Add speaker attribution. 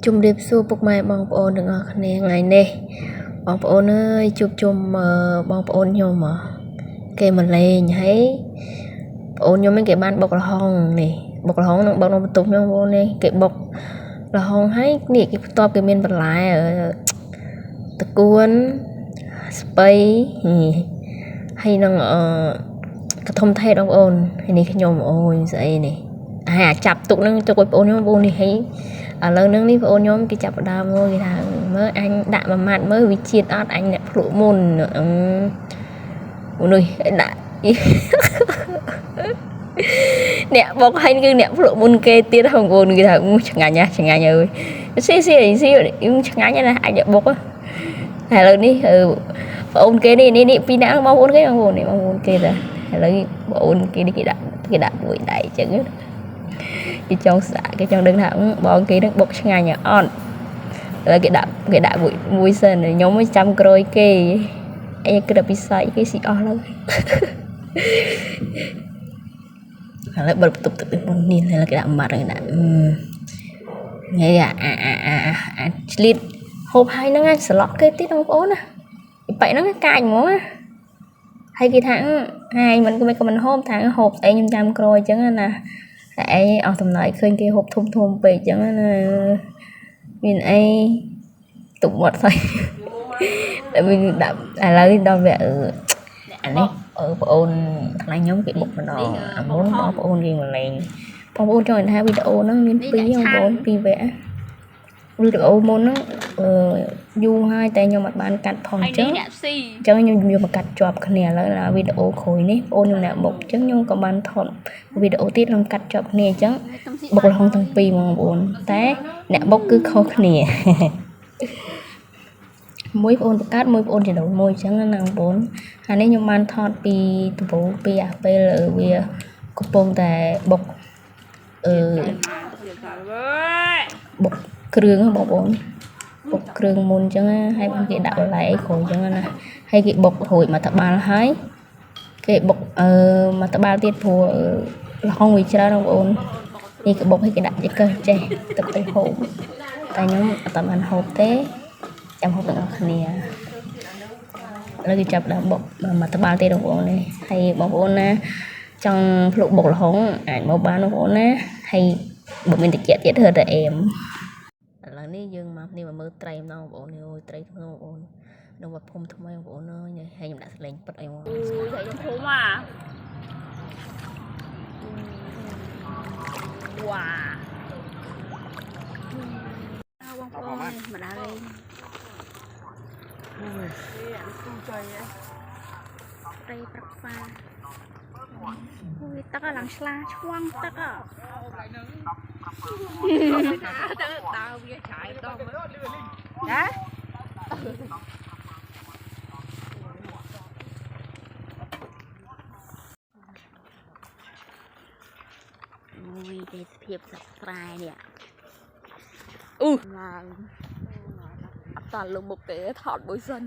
Speaker 1: ជំរាបសួរពុកម៉ែបងប្អូនទាំងអស់គ្នាថ្ងៃនេះបងប្អូនអើយជួបជុំបងប្អូនខ្ញុំគេមកលេងហើយបងប្អូនខ្ញុំគេបានបុកល្ហុងនេះបុកល្ហុងនឹងបុកក្នុងបន្ទប់ខ្ញុំបងប្អូននេះគេបុកល្ហុងហើយនេះគេផ្ទាប់គេមានបន្លែតកួនស្ពៃហើយនឹងកធំថេតបងប្អូនហើយនេះខ្ញុំអូយស្អីនេះហើយអាចាប់ទុកនឹងទុកឲ្យបងប្អូនខ្ញុំបងប្អូននេះហើយឥឡូវហ្នឹងនេះបងប្អូនខ្ញុំគេចាប់ដើមមកគេថាមើលអញដាក់មួយម៉ាត់មើលវាជាតិអត់អញអ្នកភ្លក់មុនអឺនោះដាក់អ្នកបុកហើយគឺអ្នកភ្លក់មុនគេទៀតបងប្អូនគេថាឆ្ងាញ់ណាស់ឆ្ងាញ់អើយស៊ីស៊ីស៊ីឆ្ងាញ់ណាស់អញអ្នកបុកហើយឥឡូវនេះបងប្អូនគេនេះនេះពីរនាក់បងប្អូនគេបងប្អូននេះបងប្អូនគេតាឥឡូវបងប្អូនគេនេះគេដាក់មួយដៃអញ្ចឹងគេចង់សាក់គេចង់ដឹងថាបងគេនឹងបុកឆ្ងាញ់អត់ឥឡូវគេដាក់មួយសិនខ្ញុំចាំក្រោយគេអីគិតពីសាច់គេស៊ីអស់ឡើយឥឡូវបើបន្ទប់ទឹកនេះឥឡូវគេដាក់ម៉ាត់គេដាក់ថ្ងៃអាអាអាអាឆ្លៀតហូបហើយហ្នឹងស្លក់គេទៀតបងប្អូនណាបែកហ្នឹងកាចហ្មងណាហើយគេថាហើយមិនក៏មិនហូបថាហូបស្អីខ្ញុំចាំក្រោយអញ្ចឹងណាតែអីអស់តំណែងឃើញគេហូបធំធំពេកអញ្ចឹងណាមានអីទុកមាត់ស្អីតែវិញដាក់ឥឡូវដល់វគ្គអានេះបងប្អូនថ្លៃខ្ញុំគេបុកម្ដងអាមុនបងប្អូនគេមកលេងបងប្អូនចង់ថាវីដេអូហ្នឹងមានពីរបងប្អូនពីរវគ្គវីដេអូមុនហ្នឹងយូរហើយតែខ្ញុំអត់បានកាត់ផងអញ្ចឹងខ្ញុំយកមកកាត់ជាប់គ្នាឥឡូវវីដេអូក្រោយនេះបងប្អូនខ្ញុំអ្នកបុកអញ្ចឹងខ្ញុំក៏បានថតវីដេអូទៀតខ្ញុំកាត់ជាប់គ្នាអញ្ចឹងបុកល្ហុងទាំងពីរបងប្អូនតែអ្នកបុកគឺខុសគ្នាមួយបងប្អូនបង្កើតមួយបងប្អូនចដូនមួយអញ្ចឹងណាបងប្អូនហើយនេះខ្ញុំបានថតពីដំបូងពីអាពេលវាកំពុងតែបុកបុកគ្រឿងបងប្អូនបុកគ្រឿងមុនអញ្ចឹងហើយបងគេដាក់បន្លែអីក្រោយអញ្ចឹងណាហើយគេបុករួចមកត្បាល់ហើយគេបុកមកត្បាល់ទៀតព្រោះល្ហុងវាច្រើនបងប្អូននេះគេបុកឲ្យគេដាក់ចង្កឹះចេះទឹកទៅហូបតែខ្ញុំអត់បានហូបទេចាំហូបទាំងអស់គ្នាឥឡូវគេចាប់ដើមបុកមកត្បាល់ទៀតបងប្អូននេះហើយបងប្អូនណាចង់ភ្លុកបុកល្ហុងអាចមកបានបងប្អូនណាហើយបើមានតិចទៀតធ្វើតែអេមឥឡូវនេះយើងមកនេះមកមើលត្រីម្ដងបងប្អូននេះអូយត្រីក្នុងបងប្អូននៅវត្តភូមិថ្មីបងប្អូនអើយហើយខ្ញុំដាក់សលេងពិតអីមក
Speaker 2: អូយត្រីក្នុងភូមិអាវ៉ាបងប្អូនមកដល់លេងត្រីប្រឹក្សាអូយទឹកឡើងឆ្លាឆ្វង់ទឹកអ
Speaker 3: ដើវាឆាយដងណា
Speaker 2: អូយទេសភាពសត្វស្រែនេះអូឡើងអត់តលុបមុខទេថតមួយសិន